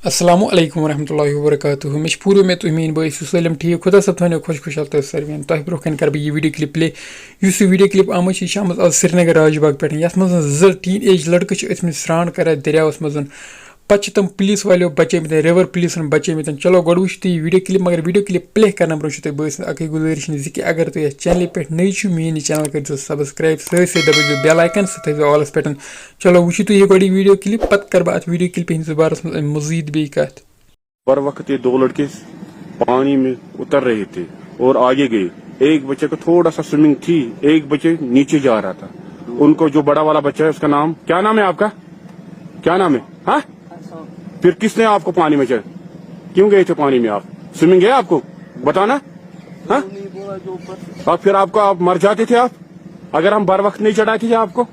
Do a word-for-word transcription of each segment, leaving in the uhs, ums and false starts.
السلام علیکم ورحمۃ اللہ وبرکاتہ۔ مےٚ چھِ پوٗرٕ اُمید تُہۍ میٛٲنۍ بٲے ٲسِو سٲلِم ٹھیٖک۔ خۄدا صٲب تھٲونو خۄش خۄشحال تۄہہِ ساروِیَن۔ تۄہہِ برونٛہہ کَنہِ کَرٕ بہٕ یہِ video clip play۔ یُس یہِ video clip آمٕژ چھِ، یہِ چھِ آمٕژ آز سرینگر راج باغ پٮ۪ٹھ، یَتھ منٛز زٕ teenage لٔڑکہٕ چھِ ٲسۍمٕتۍ سرٛان کَران دٔریاوَس منٛز۔ پَتہٕ چھِ تِم پُلیٖس والیو بَچٲومٕتۍ، river پُلیٖسَن بَچٲومٕتۍ۔ چلو، گۄڈٕ وٕچھِو تُہۍ یہِ video clip، مگر video clip play کَرنہٕ برونٛہہ چھُ تۄہہِ بٲے سٕنٛز اَکٕے گُزٲرِش زِ کہِ اگر تُہۍ یَتھ channelہِ پٮ۪ٹھ نٔوۍ چھِو، میٛٲنۍ یہِ channel کٔرۍزیو subscribe، سۭتۍ سۭتۍ دَبٲیزیو bell icon، سُہ تھٲیزیو allَس پٮ۪ٹھ۔ چلو، وٕچھِو تُہۍ یہِ گۄڈٕ یہِ video clip، پَتہٕ کَرٕ بہٕ اَتھ video clipہِ ہِنٛدِس بارَس منٛز اَمہِ مزیٖد بیٚیہِ کَتھ۔ بر وقت یہ دو لڑکے پانی میں اتر رہے تھے اور آگے گئے۔ ایک بچے کو تھوڑا سا سوئمنگ تھی، ایک بچے نیچے جا رہا تھا۔ ان کو جو بڑا والا بچہ ہے، اس کا نام کیا نام ہے آپ کا؟ کیا نام ہے؟ ہاں؟ پھر کس نے آپ کو پانی میں چڑھ کیوں گئے تھے پانی میں آپ؟ سوئمنگ ہے آپ کو بتانا؟ ہاں؟ اور پھر آپ کو آپ مر جاتے تھے آپ اگر ہم بر وقت نہیں چڑھاتے تھے آپ کو؟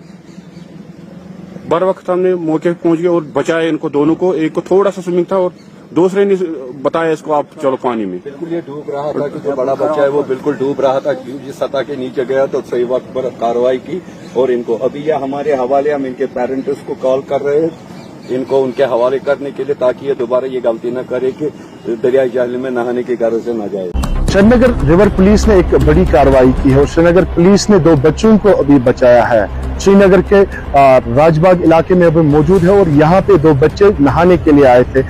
بر وقت ہم نے موقع پہ پہنچ گئے اور بچایا ان کو دونوں کو، ایک کو تھوڑا سا سوئمنگ تھا اور دوسرے نے بتایا اس کو آپ چلو پانی میں۔ بالکل یہ ڈوب رہا تھا کہ جو بڑا بچہ ہے وہ بالکل ڈوب رہا تھا، جس سطح کے نیچے گیا تو صحیح وقت پر کارروائی کی اور ان کو ابھی یہ ہمارے حوالے، ہم ان کے پیرنٹس کو کال کر رہے ہیں ان کو ان کے حوالے کرنے کے لیے، تاکہ یہ دوبارہ یہ غلطی نہ کرے کہ دریائے جہلم میں نہانے کی غرض سے نہ جائے۔ سرینگر ریور پولیس نے ایک بڑی کارروائی کی ہے اور سرینگر پولیس نے دو بچوں کو ابھی بچایا ہے۔ سرینگر کے آ، راج باغ علاقے میں ابھی موجود ہے اور یہاں پہ دو بچے نہانے کے لیے آئے تھے۔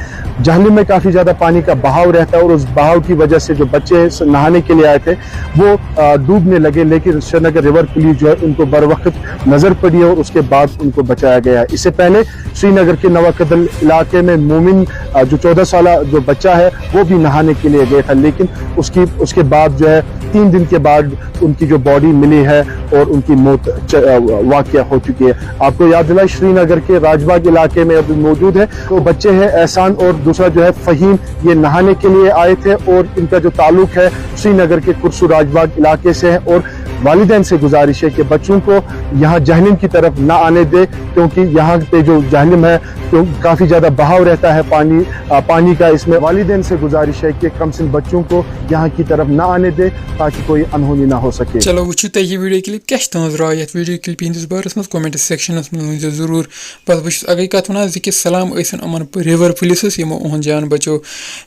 جہلم میں کافی زیادہ پانی کا بہاؤ رہتا ہے اور اس بہاؤ کی وجہ سے جو بچے س- نہانے کے لیے آئے تھے وہ آ, ڈوبنے لگے، لیکن سرینگر ریور پولیس جو ہے ان کو بر وقت نظر پڑی ہے اور اس کے بعد ان کو بچایا گیا ہے۔ اس سے پہلے سرینگر کے نوا کدل علاقے میں مومن آ, جو چودہ سالہ جو بچہ ہے وہ بھی نہانے کے لیے گیا تھا، لیکن اس کی اس کے بعد جو ہے تین دن کے بعد ان کی جو باڈی ملی ہے اور ان کی موت چ- آ, واقع ہو چکی ہے۔ آپ کو یاد دلائیں، سرینگر کے راج باغ علاقے میں ابھی موجود ہے۔ تو بچے ہیں احسان اور دوسرا جو ہے فہیم، یہ نہانے کے لیے آئے تھے اور ان کا جو تعلق ہے سرینگر کے کرسو راج باغ علاقے سے ہے اور والدین سے گزارش ہے کہ بچوں کو یہاں جہلم کی طرف نہ آنے دے، کیونکہ یہاں پہ جو جہلم ہے تو کافی زیادہ بہاؤ رہتا ہے پانی آ, پانی کا۔ اس میں والدین سے گزارش ہے کہ کم سن بچوں کو یہاں کی طرف نہ آنے دے، تاکہ کوئی انہونی نہ ہو سکے۔ چلو، وٕچھِو تۄہہِ یہِ video clip، کیٛاہ چھِ تُہٕنٛز راے یَتھ video clipہِ ہِنٛدِس بارَس منٛز؟ Comment sectionَس منٛز ؤنۍزیو ضروٗر۔ بَس، بہٕ چھُس اَکٕے کَتھ وَنان زِ کہِ سلام ٲسِن یِمَن پ- river پولیٖسَس، یِمو اُہُنٛد جان بَچو۔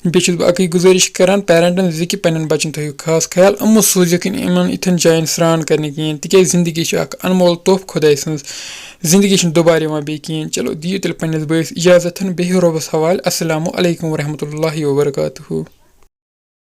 بیٚیہِ چھُس بہٕ اَکٕے گُزٲرِش کَران parentَن زِ کہِ پنٛنٮ۪ن بَچَن تھٲیِو خاص خیال، یِمو سوٗزِکھ نہٕ یِمَن یِتھٮ۪ن جایَن سرٛان کَرنہِ کِہیٖنۍ، تِکیٛازِ زِندگی چھِ اَکھ اَنمول تحفہٕ خۄداے سٕنٛز۔ زِندگی چھِنہٕ دُبارٕ یِوان بیٚیہِ کِہیٖنۍ۔ چلو، دِیِو تیٚلہِ پنٛنِس بٲیِس اِجازت، بیٚہِو رۄبَس حوالہٕ۔ السلام علیکم ورحمتہ اللہ وبرکاتہ۔